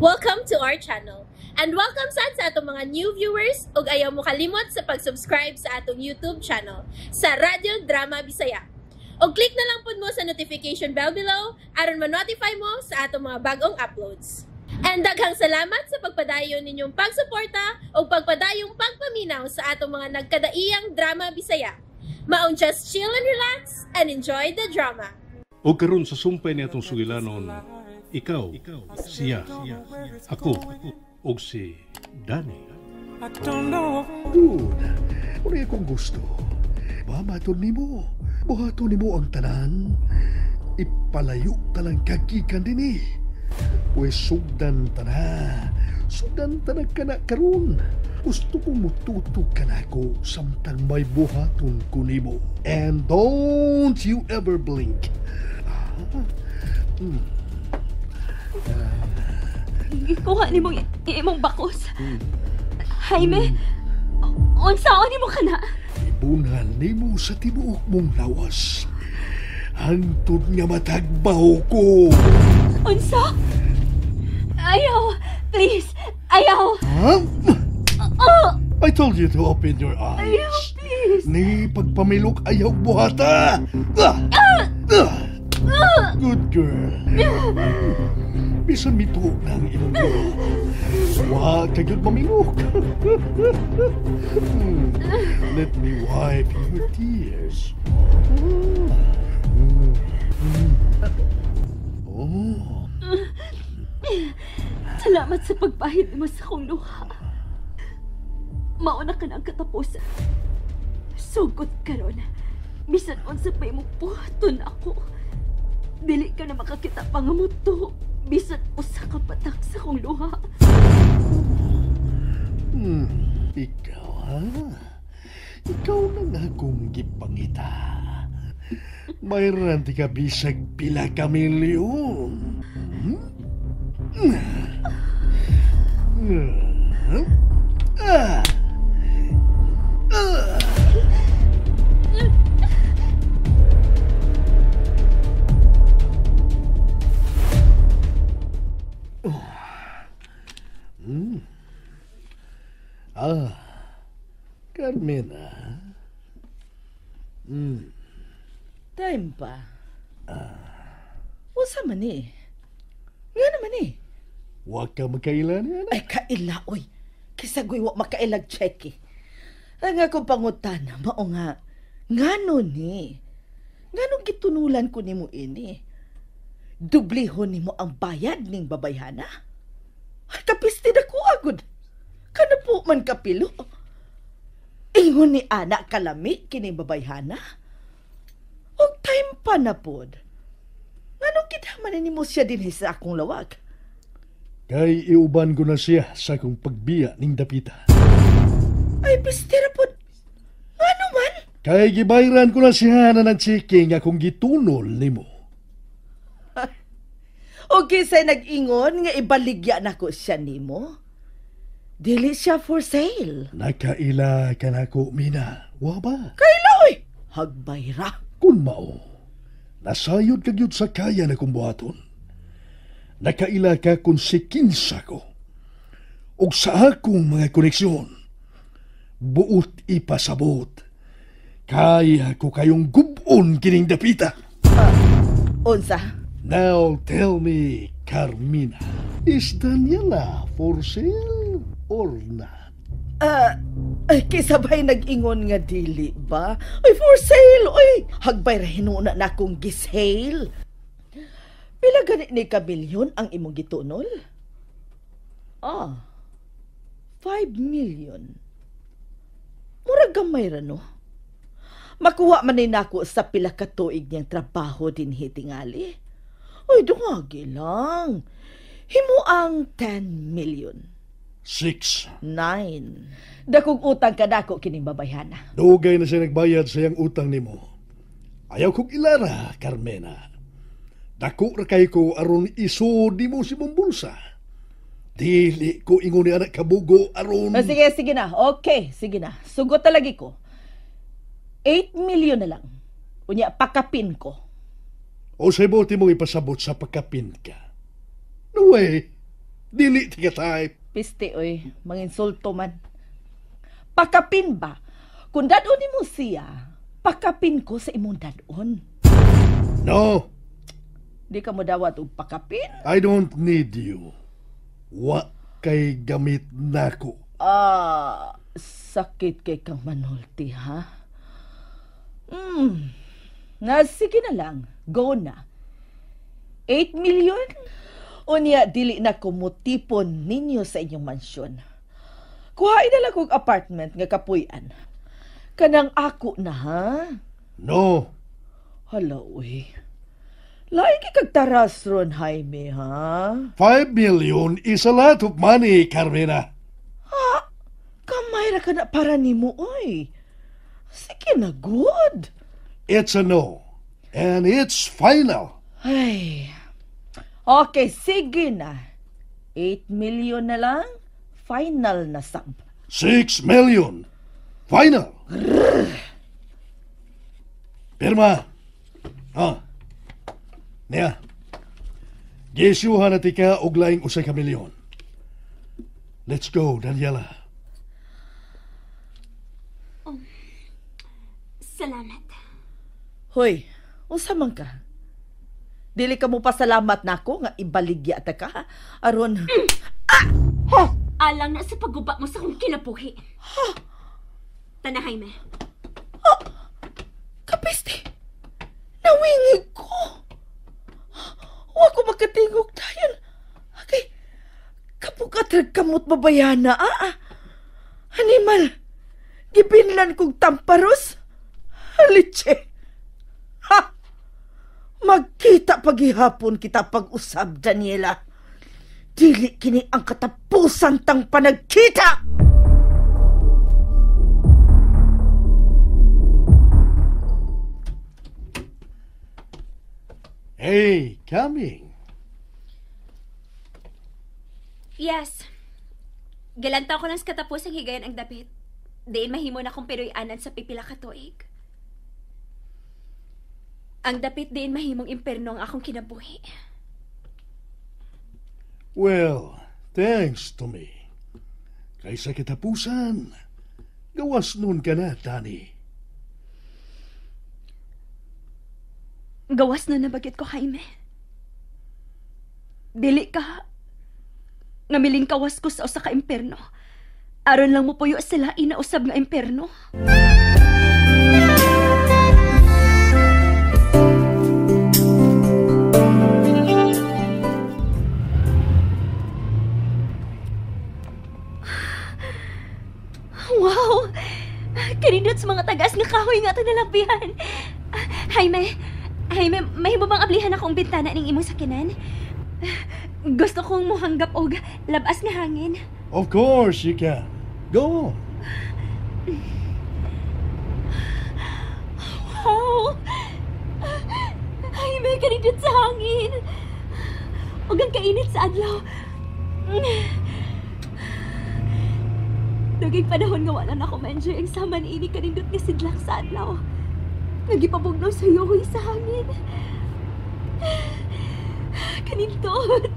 Welcome to our channel. And welcome sad sa atong mga new viewers ug ayaw mo kalimot sa pag-subscribe sa atong YouTube channel sa Radyo Drama Bisaya. Og click na lang pud mo sa notification bell below aron ma-notify mo sa atong mga bagong uploads. And daghang salamat sa pagpadayon ninyong pagsuporta ug pagpadayong pagpaminaw sa atong mga nagkadaiyang drama Bisaya. Maong just chill and relax and enjoy the drama. O karon sa sumpay ni atong sugilanon, ikaw, siya, ako, ug si Danny. Good. Ano akong gusto? Mamaton nimo. Buhaton nimo ang tanan. Ipalayo talang kagikan dinhi. Pues sugdan tana. Sugdan tana kana karon. Gusto kong mututog ka nako samtang may buhaton ko nimo. And don't you ever blink. Gikuha nimong imong bakos. Jaime, unsaon nimo kana? Ibunal nimo sa tibuok mong lawas. Hangtod nga matagbaw ko. Unsa? Ayaw, please. Ayaw. Huh? Oh, I told you to open your eyes. ayaw, please. Ni pagpamilok ayaw buhata. Ah! Ah! Good girl. Bisan mituok na ang imong buhok. Wa ka gyud mamilok. Let me wipe your tears. Oh. Salamat sa pagpahid mo sa akong luha. Mauna ka na ang katapusan. Sugot karon. Bisan unsa pa imong buhaton ako. Dili ka na makakita pa nga muto. Bisan usa ka patak sa akong luha. Ikaw, ha? Ikaw na nga akong gipangita. Mayroon ti ka bisag pila ka milyon. Hmm? Ah. Ah. Ah, Carmena. Time pa. Unsa man ni? Nga naman ni? Wa ka magkaila niya na. Ay, kaila, oy. Kaysa goy wa makailag cheque. Ang akong pangutana, mao nga, ngano ni? Ngano gitunulan ko nimo ini? Dublihon nimo ang bayad ning babayhana? Ay, kapisti na ko agod. Kana po man kapilo. Ingon ni ana kalami kining babayhana. Og time pa na pod. Nganong kidaman nimo siya dinhi sa akong lawag? Kay iuban ko na siya sa akong pagbiya ning dapita. Ay, pistira pod. Ngano man? Kay gibayran ko na siya na ng checking akong gitunol nimo. O kinsay nag-ingon nga ibaligya nako siya nimo? Dili siya for sale. Nakaila ka nako, Mina. Wa ba? Kaila oy. Hagbay ra. Kun mao, nasayod ka gyud sa kaya na kong buhaton. Nakaila ka kung si kinsa ko. Og sa akong mga koneksyon, buot ipasabot. Kaya ko kayong gubon kining dapita. Unsa? Now tell me, Carmina, is Daniela for sale or not? Ay, kisabay nag-ingon nga dili ba? Ay, for sale, oy! Hagbay ra hinuna na akong gisale. Pila gani ni ka milyon ang imong gitunol? Ah, 5 million. Murag gamay ra, no? Makuha man ni nako sa pila ka tuig niyang trabaho dinhi tingali. Oy, dungagi lang. Himo ang 10 million. 6. 9. Dakong utang ka dako kining babayhana. Dugay na siya nagbayad sa iyang utang nimo. Ayaw kong ilara, Carmena. Dako ra kay ko aron isod nimo si mong bulsa. Dili ko ingon ni anak kabugo aron. Ah, sige, sige na. Okay, sige na. Sugot talagi ko. 8 million na lang. Unya, pakapin ko. O sa buti mong ipasabot sa pakapin ka. No way. Dili ti ka type. Piste, oy. Manginsulto man. Pakapin ba? Kung dadon nimo siya, pakapin ko sa imong dadon. No, Di ka mo dawat og pakapin? I don't need you. Wa kay gamit nako. Ah, sakit kay kang manulti, ha? Nga, sige na lang. Go na. 8 million? Unya, dili na kumutipon ninyo sa inyong mansyon. Kuhain na lang kog apartment nga kapuy-an. Kanang ako na, ha? No, Hala, uy. Lain kay kag taras ron, Jaime, ha? 5 million is a lot of money, Carmina. Kamay ra ka na para nimo, oy. Sige na, good. It's a no. And it's final. Ay. Okay, sige na. 8 million na lang. Final na sab. 6 million. Final. Pirma. Ah. Niya. Gisyuhan na tika og laing 1 ka milyon. Let's go, Daniela. Salamat. Hoy, unsa man ka? Dili ka mo pasalamat nako nga ibaligya ta ka aron. Alang na sa pagguba mo sa akong kinabuhi. Tana, Jaime. Kapiste. Nawingig ko. Wa ko makatingog dayon. Okay. Kapukat kamot babayana, ah. Animal. Gibinlan kog tamparos. Halitse. Ha! Magkita paghihapon kita pag-usab, Daniela. Dili kini ang katapusan tang panagkita! Hey, coming. Yes. Galantaw ko lang sa katapusang higayon ang dapit. Diin mahimo na kong piruyanan sa pipila ka tuig. Ang dapit diin mahimong imperno ang akong kinabuhi. Well, thanks to me. Kaysa katapusan, gawas nun ka na, Danny. Gawas na nabagit ko, Jaime. Dili ka. Ngamiling kawas ko sa usa ka imperno. Aron lang mo puyo sila inausab nga imperno. Wow! Kanindot sa mga tagas nga kahoy nga ito nalabihan. Jaime, Jaime, mahimo bang ablihan akong bintana ning imong sakinan? Gusto kong muhanggap og labas nga hangin. Of course you can. Go on. Wow! Jaime, kanindot sa hangin. Ug ang kainit sa adlaw. Dugay panahon nga wala na ako ma-enjoy ang sama niini kanindot nga sidlak sa adlaw. Nagipabugnaw sa yohoy sa hangin. Kanindot.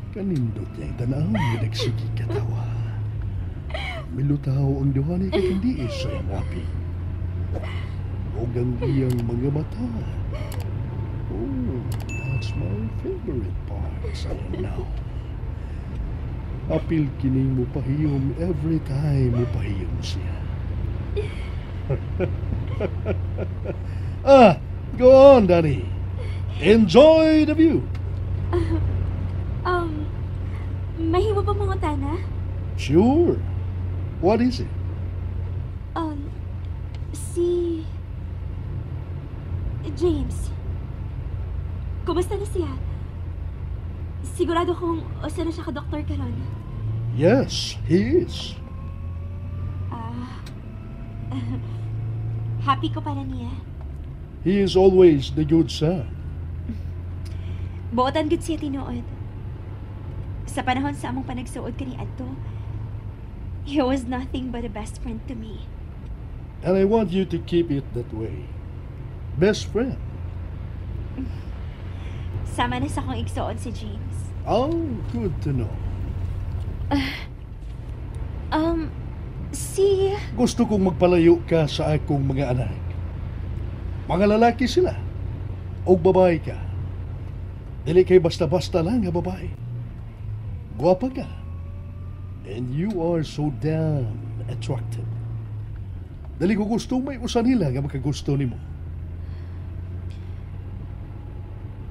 Kanindot niyang tanaw nga nagsige katawa. Milutaw ang duha ni kakandiis sa iyang aping. Og ang iyang mga mata. Oh, that's my favorite part sa iyang now. Apil kining mo pahiyom every time mo pahiyom siya. Ah, go on, Danny. Enjoy the view. Mahimo ba mangutana? Sure. What is it? Si James. Kumusta na siya? Sigurado kong usa na siya ka-doktor karon. Yes, he is. Happy ko para niya. He is always the good son. Buotan gud siya tinuod. Sa panahon sa among panagsuod kani adto, he was nothing but a best friend to me. And I want you to keep it that way. Best friend. Sama na sa akong igsoon si James. Oh, good to know. Si... Gusto kong magpalayo ka sa akong mga anak. Mga lalaki sila. O babae ka. Dili kay basta-basta lang nga babae. Guwapa ka. And you are so damn attractive. Dili ko gusto may usa nila nga makagusto nimo.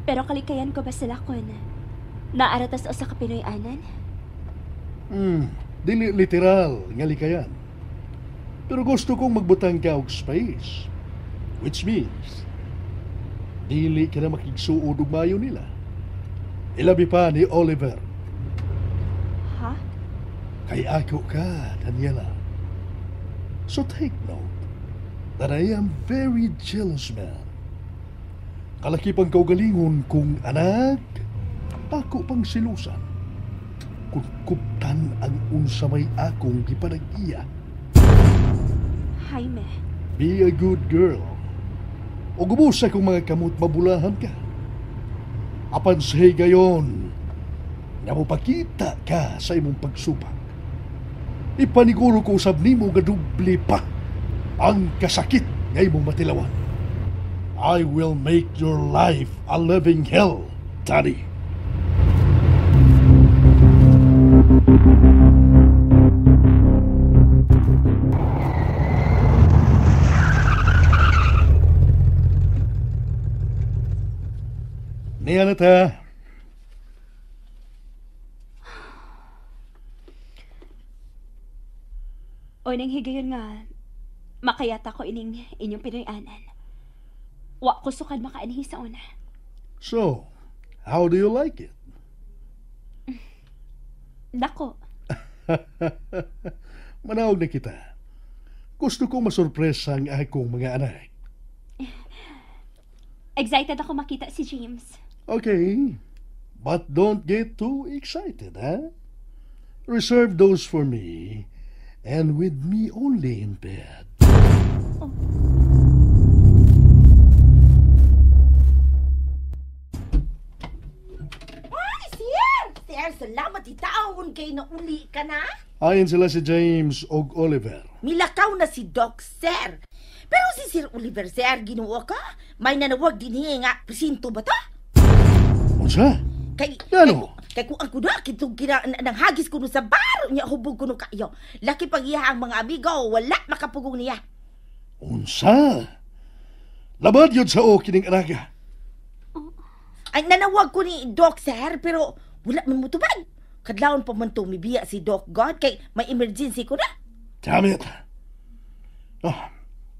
Pero kalikayan ko ba sila kun naaratas o sa Kapinoy-anan? Dili literal nga likayan. Pero gusto kong magbutang ka og space. Which means, dili ka na makigsuod og mayo nila. Ilabi pa ni Oliver. Ha? Kay ako ka, Daniela. So take note that I am very jealous man. Kalaki pang kaugalingon kung anak, ako pang silusan. Kung kuptan ang unsa may akong gipanag-iya. Jaime. Be a good girl. O gubusa kung mga kamot mabulahan ka. Apan sa higayon, nga mopakita ka sa imong pagsupak. Ipaniguro ko usab nimo nga doble pa ang kasakit nga imong matilawan. I will make your life a living hell, Daddy. Niya na ta. O nang higayon nga, makayata ko ining inyong Pinoy-anan. Wa ko sukad makaanhi sa una. So, how do you like it? Dako. Manawag na kita. Gusto kong masurpresa ang akong mga anak. Excited ako makita si James. Okay, but don't get too excited, huh? Reserve those for me and with me only in bed. Oh. Ay, sir! Sir, salamat itaon kay nauli ka na. Ayon sila si James og Oliver. Milakaw na si Doc, sir. Pero si Sir Oliver, sir, Ginoo ka. May nanawag din niya nga, presinto ba ta? Unsa? Kay, ano? Kay kung ako na, kitong nanghagis ko sa bar, niya hubog ko kayo. Laki pag iya ang mga amigo, wala makapugong niya. Unsa? Labad yun sa o kining araga. Ay, nanawag ko ni Doc, sir, pero wala man mutubag. Kadlawon pa man to, mibiya si Doc God, kay may emergency ko na. Damn it. Oh,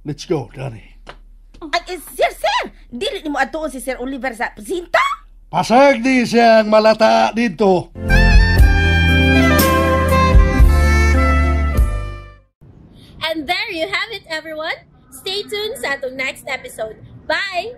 let's go, Daddy. Ay, sir, sir, dili ni mo atuon si Sir Oliver sa presinto? Pasag di siyang malata dito. And there you have it, everyone. Stay tuned sa atong next episode. Bye!